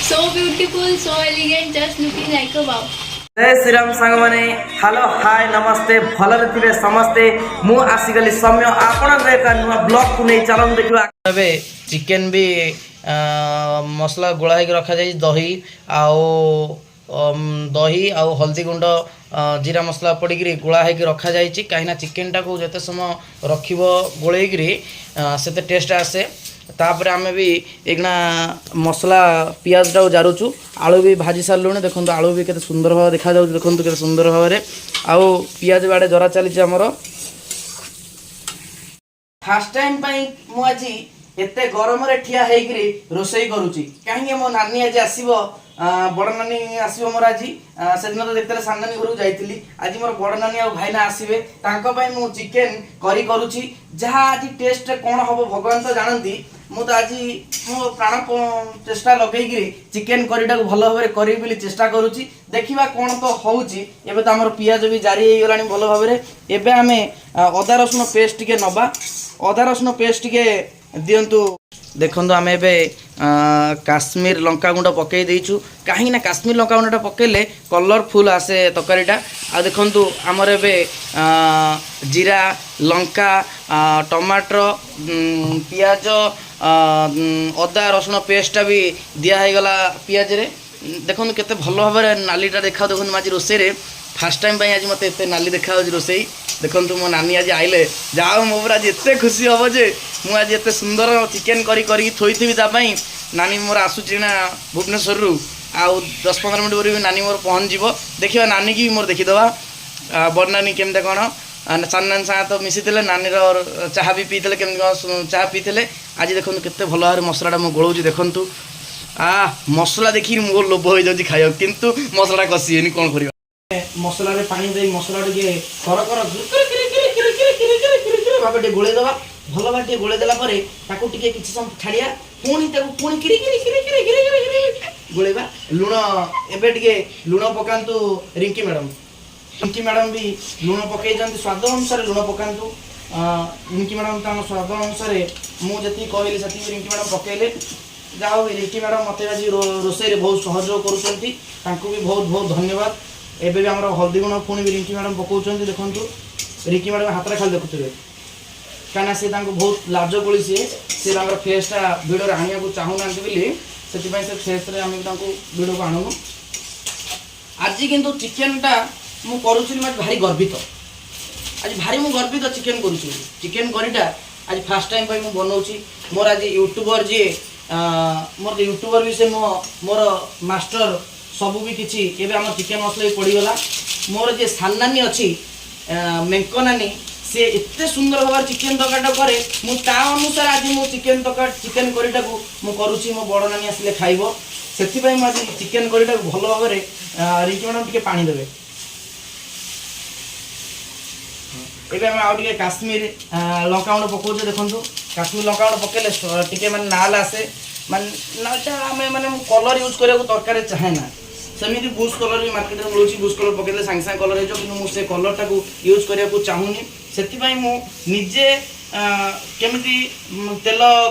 So beautiful, so elegant, just looking like a wow. ଜୟ ଶ୍ରୀରାମ ସାଙ୍ଗମାନେ, hello, ହାଏ, ନମସ୍ତେ। ଭଲରେ ଥିବେ ସମସ୍ତେ। ମୁଁ ଆସିଗଲି ସୌମ୍ୟ ଆପଣଙ୍କ ଏକ ନୂଆ ବ୍ଲଗକୁ ନେଇ। ଚାଲନ୍ତୁ ଦେଖିବା। ଏବେ ଚିକେନ୍ ବି ମସଲା ଗୋଳା ହେଇକି ରଖାଯାଇଛି। ଦହି ଆଉ ହଳଦୀ ଗୁଣ୍ଡ, ଜିରା ମସଲା ପଡ଼ିକିରି ଗୋଳା ହେଇକି ରଖାଯାଇଛି। କାହିଁକିନା ଚିକେନଟାକୁ ଯେତେ ସମୟ ରଖିବ ଗୋଳେଇକିରି, ସେତେ ଟେଷ୍ଟ ଆସେ। ତାପରେ ଆମେ ବି ଏଇଖିଣା ମସଲା ପିଆଜଟାକୁ ଜାରୁଛୁ। ଆଳୁ ବି ଭାଜି ସାରିଲୁଣି। ଦେଖନ୍ତୁ, ଆଳୁ ବି କେତେ ସୁନ୍ଦର ଭାବରେ ଦେଖାଯାଉଛି। ଦେଖନ୍ତୁ କେତେ ସୁନ୍ଦର ଭାବରେ। ଆଉ ପିଆଜ ବି ଆଡ଼େ ଜରା ଚାଲିଛି ଆମର। ଫାର୍ଷ୍ଟ ଟାଇମ୍ ପାଇଁ ମୁଁ ଆଜି ଏତେ ଗରମରେ ଠିଆ ହେଇକିରି ରୋଷେଇ କରୁଛି। କାହିଁକି, ମୋ ନାନୀ ଆଜି ଆସିବ, ବଡ଼ ନାନୀ ଆସିବ ମୋର ଆଜି। ସେଦିନ ତ ଦେଖିଥିଲେ ସାନ ନାନୀ ଘରକୁ ଯାଇଥିଲି। ଆଜି ମୋର ବଡ଼ ନାନୀ ଆଉ ଭାଇନା ଆସିବେ। ତାଙ୍କ ପାଇଁ ମୁଁ ଚିକେନ କରି କରୁଛି। ଯାହା ଆଜି ଟେଷ୍ଟ କ'ଣ ହବ ଭଗବାନ ତ ଜାଣନ୍ତି। ମୁଁ ତ ଆଜି ମୋ ପ୍ରାଣ ଚେଷ୍ଟା ଲଗେଇକିରି ଚିକେନ କରିଟାକୁ ଭଲ ଭାବରେ କରିବି ବୋଲି ଚେଷ୍ଟା କରୁଛି। ଦେଖିବା କ'ଣ ତ ହଉଛି। ଏବେ ତ ଆମର ପିଆଜ ବି ଜାରି ହେଇଗଲାଣି ଭଲ ଭାବରେ। ଏବେ ଆମେ ଅଦା ରସୁଣ ପେଷ୍ଟ ଟିକେ ନେବା। ଅଦା ରସୁଣ ପେଷ୍ଟ ଟିକେ ଦିଅନ୍ତୁ। ଦେଖନ୍ତୁ, ଆମେ ଏବେ କାଶ୍ମୀର ଲଙ୍କାଗୁଣ୍ଡ ପକାଇ ଦେଇଛୁ। କାହିଁକି ନା କାଶ୍ମୀର ଲଙ୍କାଗୁଣ୍ଡଟା ପକାଇଲେ କଲରଫୁଲ୍ ଆସେ ତରକାରୀଟା। ଆଉ ଦେଖନ୍ତୁ, ଆମର ଏବେ ଜିରା, ଲଙ୍କା, ଟମାଟର, ପିଆଜ, ଅଦା ରସୁଣ ପେଷ୍ଟଟା ବି ଦିଆ ହେଇଗଲା ପିଆଜରେ। ଦେଖନ୍ତୁ କେତେ ଭଲ ଭାବରେ ନାଲିଟା ଦେଖାଉ। ଦେଖନ୍ତୁ, ମୁଁ ଆଜି ରୋଷେଇରେ ଫାର୍ଷ୍ଟ ଟାଇମ୍ ପାଇଁ ଆଜି ମୋତେ ଏତେ ନାଲି ଦେଖାଯାଉଛି ରୋଷେଇ। ଦେଖନ୍ତୁ, ମୋ ନାନୀ ଆଜି ଆଇଲେ, ଯାହା ହଉ, ମୋ ଉପରେ ଆଜି ଏତେ ଖୁସି ହବ ଯେ ମୁଁ ଆଜି ଏତେ ସୁନ୍ଦର ଚିକେନ୍ କରି କରିକି ଥୋଇଥିବି ତା ପାଇଁ। ନାନୀ ମୋର ଆସୁଛି ନା ଭୁବନେଶ୍ୱରରୁ। ଆଉ 10-15 ମିନିଟ୍ ପରେ ବି ନାନୀ ମୋର ପହଞ୍ଚିଯିବ। ଦେଖିବା, ନାନୀକି ବି ମୋର ଦେଖିଦେବା, ବଡ଼ ନାନୀ କେମିତି କ'ଣ। ସାନ ନାନୀ ସାଙ୍ଗେ ତ ମିଶିଥିଲେ, ନାନୀର ଚାହା ବି ପିଇଥିଲେ, କେମିତି କ'ଣ ଚାହା ପିଇଥିଲେ। ଆଜି ଦେଖନ୍ତୁ କେତେ ଭଲ ଭାବରେ ମସଲାଟା ମୁଁ ଗୋଳଉଛି। ଦେଖନ୍ତୁ, ଆ ମସଲା ଦେଖିକି ମୋର ଲୋଭ ହେଇଯାଉଛି ଖାଇବାକୁ, କିନ୍ତୁ ମସଲାଟା କଷି ହେଇନି, କ'ଣ କରିବା? ମସଲାରେ ପାଣି ଦେଇ ମସଲା ଟିକେ କର କର ଭାବେ ଟିକେ ଗୋଳେଇ ଦେବା। ଭଲ ଭାବେ ଟିକେ ଗୋଳେଇ ଦେଲା ପରେ ତାକୁ ଟିକେ କିଛି ସମୟ ଛାଡ଼ିବା। ପୁଣି ତାକୁ ପୁଣି କିରି କିରି କିରି କିରି କିରି କିରି କିରି ଗୋଳେଇବା। ଲୁଣ, ଏବେ ଟିକେ ଲୁଣ ପକାନ୍ତୁ ରିଙ୍କି ମ୍ୟାଡ଼ାମ। ରିଙ୍କି ମ୍ୟାଡ଼ାମ ବି ଲୁଣ ପକେଇଛନ୍ତି। ସ୍ୱାଦ ଅନୁସାରେ ଲୁଣ ପକାନ୍ତୁ। ରିଙ୍କି ମ୍ୟାଡ଼ାମ ତାଙ୍କ ସ୍ୱାଦ ଅନୁସାରେ, ମୁଁ ଯେତିକି କହିଲି ସେତିକି ରିଙ୍କି ମ୍ୟାଡ଼ାମ ପକେଇଲେ। ଯାହା ହଉ, ରିଙ୍କି ମ୍ୟାଡ଼ାମ ମୋତେ ଆଜି ରୋଷେଇରେ ବହୁତ ସହଯୋଗ କରୁଛନ୍ତି। ତାଙ୍କୁ ବି ବହୁତ ବହୁତ ଧନ୍ୟବାଦ। ଏବେ ବି ଆମର ହଳଦୀ ଗୁଣ୍ଡ ପୁଣି ବି ରିଙ୍କି ମ୍ୟାଡ଼ାମ ପକାଉଛନ୍ତି। ଦେଖନ୍ତୁ, ରିଙ୍କି ମ୍ୟାଡ଼ାମ ହାତରେ ଖାଲି ଦେଖୁଥିବେ, କାହିଁକିନା ସେ ତାଙ୍କୁ ବହୁତ ଲାଜ କୋଳି। ସିଏ ସେ ତାଙ୍କର ଫେସ୍ଟା ଭିଡ଼ିଓରେ ଆଣିବାକୁ ଚାହୁଁନାହାନ୍ତି ବୋଲି ସେଥିପାଇଁ ସେ ଫେସ୍ରେ ଆମେ ବି ତାଙ୍କୁ ଭିଡ଼ିଓକୁ ଆଣୁନୁ। ଆଜି କିନ୍ତୁ ଚିକେନଟା ମୁଁ କରୁଛି, ମୁଁ ଆଜି ଭାରି ଗର୍ବିତ। ଆଜି ଭାରି ମୁଁ ଗର୍ବିତ ଚିକେନ କରୁଛି ବୋଲି। ଚିକେନ କରିଟା ଆଜି ଫାର୍ଷ୍ଟ ଟାଇମ୍ ପାଇଁ ମୁଁ ବନଉଛି। ମୋର ଆଜି ୟୁଟ୍ୟୁବର ଯିଏ, ମୋର ୟୁଟ୍ୟୁବର ବି ସେ ନୁହଁ, ମୋର ମାଷ୍ଟର ସବୁ ବି କିଛି। ଏବେ ଆମ ଚିକେନ ମସଲା ବି ପଡ଼ିଗଲା। ମୋର ଯିଏ ସାନ ନାନୀ ଅଛି, ମେଙ୍କ ନାନୀ, ସେ ଏତେ ସୁନ୍ଦର ଭାବରେ ଚିକେନ ତରକାରୀଟା କରେ। ମୁଁ ତା ଅନୁସାରେ ଆଜି ମୁଁ ଚିକେନ ତରକାରୀ, ଚିକେନ କରିଟାକୁ ମୁଁ କରୁଛି। ମୋ ବଡ଼ ନାନୀ ଆସିଲେ ଖାଇବ, ସେଥିପାଇଁ ମୁଁ ଆଜି ଚିକେନ କରିଟାକୁ ଭଲ ଭାବରେ। ରିଙ୍କି ମ୍ୟାଡ଼ାମ ଟିକେ ପାଣି ଦେବେ। ଏବେ ଆମେ ଆଉ ଟିକେ କାଶ୍ମୀର ଲଙ୍କାଗୁଣ୍ଡ ପକାଉଛେ। ଦେଖନ୍ତୁ, କାଶ୍ମୀର ଲଙ୍କାଗୁଣ୍ଡ ପକେଇଲେ ଟିକେ ମାନେ ନାଲ ଆସେ। ମାନେ ନାଲଟା ଆମେ ମାନେ ମୁଁ କଲର୍ ୟୁଜ୍ କରିବାକୁ ତରକାରୀ ଚାହେଁ ନା। ସେମିତି ବୁଷ୍ଟ କଲର୍ ବି ମାର୍କେଟରେ ମିଳୁଛି। ବୁଷ୍ଟ କଲର୍ ପକେଇଲେ ସାଙ୍ଗେ ସାଙ୍ଗେ କଲର୍ ହେଇଯିବ, କିନ୍ତୁ ମୁଁ ସେ କଲର୍ଟାକୁ ୟୁଜ୍ କରିବାକୁ ଚାହୁଁନି। ସେଥିପାଇଁ ମୁଁ ନିଜେ କେମିତି ତେଲ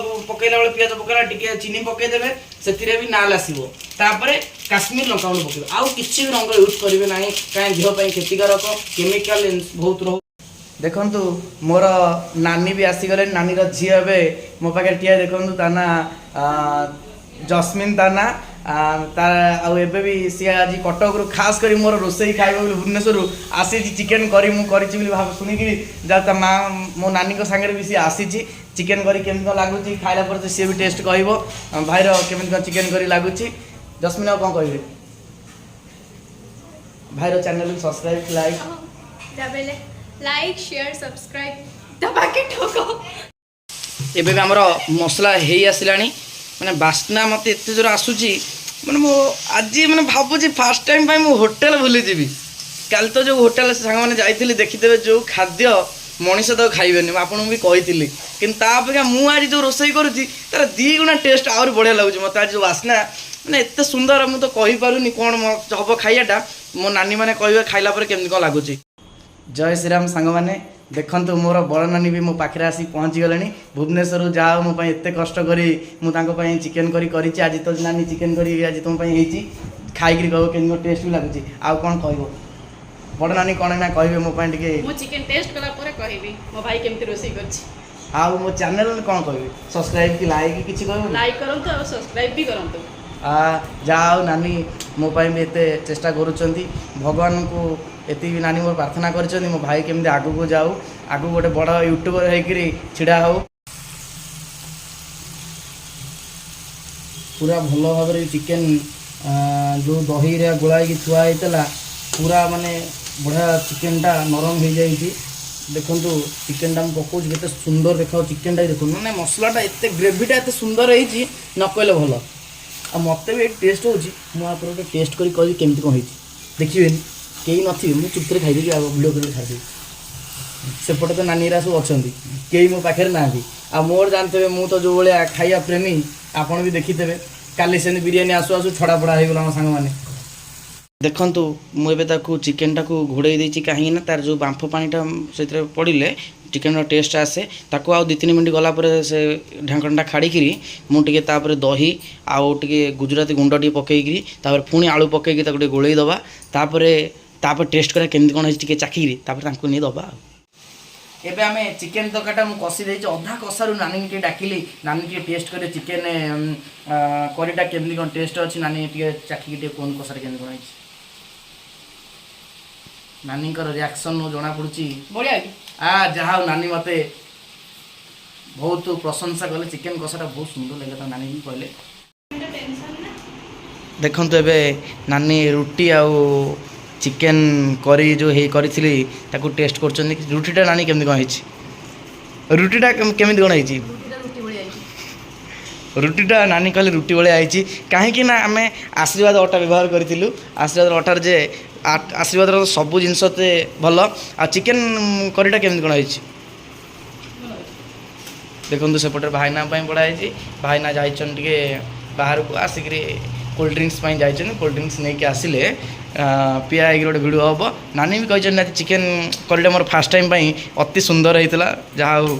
ପକେଇଲା ବେଳେ, ପିଆଜ ପକେଇଲା, ଟିକେ ଚିନି ପକେଇଦେବେ, ସେଥିରେ ବି ନାଲ ଆସିବ। ତାପରେ କାଶ୍ମୀର ଲଙ୍କାଗୁଣ୍ଡ ପକେଇବେ। ଆଉ କିଛି ବି ରଙ୍ଗ ୟୁଜ୍ କରିବେ ନାହିଁ, କାହିଁ ଦେହ ପାଇଁ କ୍ଷତିକାରକ, କେମିକାଲ ବହୁତ ରହୁ। ଦେଖନ୍ତୁ, ମୋର ନାନୀ ବି ଆସିଗଲେଣି। ନାନୀର ଝିଅ ଏବେ ମୋ ପାଖରେ ଠିଆ। ଦେଖନ୍ତୁ, ତା ନାଁ ଜସ୍ମିନ ତା ନାଁ। ତା ଆଉ ଏବେ ବି ସିଏ ଆଜି କଟକରୁ ଖାସ କରି ମୋର ରୋଷେଇ ଖାଇବ ବୋଲି ଭୁବନେଶ୍ୱରରୁ ଆସିଛି। ଚିକେନ କରି ମୁଁ କରିଛି ବୋଲି ଭାବ ଶୁଣିକିରି ଯାହା ତା ମା ମୋ ନାନୀଙ୍କ ସାଙ୍ଗରେ ବି ସିଏ ଆସିଛି। ଚିକେନ କରି କେମିତି କ'ଣ ଲାଗୁଛି, ଖାଇଲା ପରେ ତ ସିଏ ବି ଟେଷ୍ଟ କହିବ ଭାଇର କେମିତି କ'ଣ ଚିକେନ କରି ଲାଗୁଛି। ଜସ୍ମିନ, ଆଉ କ'ଣ କହିବେ? ଭାଇର ଚ୍ୟାନେଲକୁ ସବସ୍କ୍ରାଇବ୍, ଲାଇକ୍। दाबेले लाइक, शेयर, सब्सक्राइब दबा के ठोको। ଏବେ ବି ଆମର ମସଲା ହେଇ ଆସିଲାଣି। ମାନେ ବାସ୍ନା ମୋତେ ଏତେ ଜୋର ଆସୁଛି, ମାନେ ମୁଁ ଆଜି ମାନେ ଭାବୁଛି ଫାର୍ଷ୍ଟ ଟାଇମ୍ ପାଇଁ ମୁଁ ହୋଟେଲ ଭୁଲିଯିବି। କାଲି ତ ଯେଉଁ ହୋଟେଲ ସାଙ୍ଗମାନେ ଯାଇଥିଲି, ଦେଖିଦେବେ ଯେଉଁ ଖାଦ୍ୟ, ମଣିଷ ତାକୁ ଖାଇବେନି। ମୁଁ ଆପଣଙ୍କୁ ବି କହିଥିଲି। କିନ୍ତୁ ତା ଅପେକ୍ଷା ମୁଁ ଆଜି ଯେଉଁ ରୋଷେଇ କରୁଛି ତାର ଦୁଇ ଗୁଣା ଟେଷ୍ଟ ଆହୁରି ବଢ଼ିଆ ଲାଗୁଛି ମୋତେ। ଆଜି ଯେଉଁ ବାସ୍ନା, ମାନେ ଏତେ ସୁନ୍ଦର, ମୁଁ ତ କହିପାରୁନି କ'ଣ ହେବ ଖାଇବାଟା। ମୋ ନାନୀ ମାନେ କହିବେ ଖାଇଲା ପରେ କେମିତି କ'ଣ ଲାଗୁଛି। ଜୟ ଶ୍ରୀରାମ ସାଙ୍ଗମାନେ। ଦେଖନ୍ତୁ, ମୋର ବଡ଼ ନାନୀ ବି ମୋ ପାଖରେ ଆସି ପହଞ୍ଚିଗଲେଣି ଭୁବନେଶ୍ୱରରୁ। ଯାହା ହଉ, ମୋ ପାଇଁ ଏତେ କଷ୍ଟ କରି ମୁଁ ତାଙ୍କ ପାଇଁ ଚିକେନ୍ କରି କରିଛି ଆଜି। ତ ନାନୀ, ଚିକେନ୍ କରି ଆଜି ତୁମ ପାଇଁ ହେଇଛି, ଖାଇକିରି କହିବ କେମିତି ଟେଷ୍ଟ ବି ଲାଗୁଛି। ଆଉ କ'ଣ କହିବ ବଡ଼ ନାନୀ? କ'ଣ ନା କହିବେ ମୋ ପାଇଁ ଟିକେ? ମୁଁ ଚିକେନ ଟେଷ୍ଟ କଲା ପରେ କହିବି ମୋ ଭାଇ କେମିତି ରୋଷେଇ କରିଛି। ଆଉ ମୋ ଚ୍ୟାନେଲ୍ କ'ଣ କହିବେ? ସବସ୍କ୍ରାଇବ୍ କି ଲାଇକ୍ କିଛି କହିବେ? ଲାଇକ୍ କରନ୍ତୁ ଆଉ ସବସ୍କ୍ରାଇବ୍ ବି କରନ୍ତୁ। ଯାହା ହଉ, ନାନୀ ମୋ ପାଇଁ ବି ଏତେ ଚେଷ୍ଟା କରୁଛନ୍ତି। ଭଗବାନଙ୍କୁ ଏତିକି ବି ନାନୀ ମୋର ପ୍ରାର୍ଥନା କରିଛନ୍ତି, ମୋ ଭାଇ କେମିତି ଆଗକୁ ଯାଉ, ଆଗକୁ ଗୋଟେ ବଡ଼ ୟୁଟ୍ୟୁବର ହେଇକିରି ଛିଡ଼ା ହଉ। ପୁରା ଭଲ ଭାବରେ ଚିକେନ୍ ଯେଉଁ ଦହିରେ ଗୋଳା ହେଇକି ଥୁଆ ହେଇଥିଲା, ପୁରା ମାନେ ବଢ଼ିଆ ଚିକେନଟା ନରମ ହେଇଯାଇଛି। ଦେଖନ୍ତୁ, ଚିକେନଟା ମୁଁ ପକାଉଛି, କେତେ ସୁନ୍ଦର ଦେଖାଉଛି ଚିକେନଟା ବି। ଦେଖନ୍ତୁ, ମାନେ ମସଲାଟା ଏତେ, ଗ୍ରେଭିଟା ଏତେ ସୁନ୍ଦର ହେଇଛି, ନ କହିଲେ ଭଲ। ଆଉ ମୋତେ ବି ଏଠି ଟେଷ୍ଟ ହେଉଛି। ମୁଁ ଆ ପରେ ଗୋଟେ ଟେଷ୍ଟ କରି କହିବି କେମିତି କ'ଣ ହେଇଛି। ଦେଖିବେନି, କେହି ନଥିବେ, ମୁଁ ଚୁପ୍ରେ ଖାଇଦେବି ଆଉ ଭିଡ଼ିଓ କରିକି ଛାଡ଼ିଦେବି। ସେପଟେ ତ ନାନୀରା ସବୁ ଅଛନ୍ତି, କେହି ମୋ ପାଖରେ ନାହାନ୍ତି। ଆଉ ମୋର ଜାଣିଥିବେ, ମୁଁ ତ ଯେଉଁ ଭଳିଆ ଖାଇବା ପ୍ରେମୀ, ଆପଣ ବି ଦେଖିଥିବେ। କାଲି ସେମିତି ବିରିୟାନୀ ଆସୁ ଆସୁ ଛଡ଼ା ପଡ଼ା ହେଇଗଲା ଆମ ସାଙ୍ଗମାନେ। ଦେଖନ୍ତୁ, ମୁଁ ଏବେ ତାକୁ ଚିକେନଟାକୁ ଘୋଡ଼େଇ ଦେଇଛି, କାହିଁକି ନା ତାର ଯେଉଁ ବାମ୍ଫ ପାଣିଟା ସେଥିରେ ପଡ଼ିଲେ ଚିକେନର ଟେଷ୍ଟ ଆସେ। ତାକୁ ଆଉ 2-3 ମିନିଟ୍ ଗଲା ପରେ ସେ ଢାଙ୍କଣଟା ଖାଡ଼ିକିରି ମୁଁ ଟିକେ ତାପରେ ଦହି ଆଉ ଟିକେ ଗୁଜୁରାତି ଗୁଣ୍ଡ ଟିକେ ପକେଇକିରି, ତାପରେ ପୁଣି ଆଳୁ ପକେଇକି ତାକୁ ଟିକେ ଗୋଳେଇ ଦେବା। ତାପରେ ତାପରେ ଟେଷ୍ଟ କରିବା କେମିତି କ'ଣ ହେଇଛି, ଟିକେ ଚାଖିକିରି ତାପରେ ତାଙ୍କୁ ନେଇ ଦେବା। ଆଉ ଏବେ ଆମେ ଚିକେନ ତରକାରୀଟା ମୁଁ କଷି ଦେଇଛି। ଅଧା କଷାରୁ ନାନୀକି ଟିକେ ଡାକିଲି, ନାନୀ ଟିକେ ଟେଷ୍ଟ କରିବେ ଚିକେନ କରିଟା କେମିତି କ'ଣ ଟେଷ୍ଟ ଅଛି। ନାନୀ, ଟିକେ ଚାଖିକି ଟିକେ କୁହନ୍ତୁ କଷାଟା କେମିତି କ'ଣ ହେଇଛି। ନାନୀଙ୍କର ରିଆକ୍ସନ୍ ଜଣାପଡ଼ୁଛି। ବଢ଼ିଆ ହେଇଛି। ଯାହା ହଉ, ନାନୀ ମୋତେ ବହୁତ ପ୍ରଶଂସା କଲେ। ଚିକେନ କଷାଟା ବହୁତ ସୁନ୍ଦର ଲାଗିଲା ତାଙ୍କ ନାନୀ ବି କହିଲେ। ଦେଖନ୍ତୁ, ଏବେ ନାନୀ ରୁଟି ଆଉ ଚିକେନ କରି ଯେଉଁ ହେଇ କରିଥିଲି ତାକୁ ଟେଷ୍ଟ କରୁଛନ୍ତି। ରୁଟିଟା ନାନୀ କେମିତି କ'ଣ ହେଇଛି? ରୁଟିଟା କେମିତି କ'ଣ ହେଇଛି? ରୁଟିଟା ରୁଟି ଭଳିଆ ହେଇଛି। ରୁଟିଟା ନାନୀ କହିଲେ ରୁଟି ଭଳିଆ ହେଇଛି, କାହିଁକି ନା ଆମେ ଆଶୀର୍ବାଦ ଅଟା ବ୍ୟବହାର କରିଥିଲୁ। ଆଶୀର୍ବାଦ ଅଟାରେ ଯେ ଆଶୀର୍ବାଦର ସବୁ ଜିନିଷ ଏତେ ଭଲ। ଆଉ ଚିକେନ କରିଟା କେମିତି କ'ଣ ହେଇଛି? ଦେଖନ୍ତୁ, ସେପଟରେ ଭାଇନା ପାଇଁ ବଢ଼ା ହେଇଛି। ଭାଇନା ଯାଇଛନ୍ତି ଟିକେ ବାହାରକୁ, ଆସିକିରି କୋଲ୍ଡ ଡ୍ରିଙ୍କସ୍ ପାଇଁ ଯାଇଛନ୍ତି। କୋଲ୍ଡ ଡ୍ରିଙ୍କସ୍ ନେଇକି ଆସିଲେ ପିଆ ହେଇକି ଗୋଟେ ଭିଡ଼ିଓ ହେବ। ନାନୀ ବି କହିଛନ୍ତି, ଆଜି ଚିକେନ୍ କରିଟା ମୋର ଫାର୍ଷ୍ଟ ଟାଇମ୍ ପାଇଁ ଅତି ସୁନ୍ଦର ହେଇଥିଲା। ଯାହା ହଉ।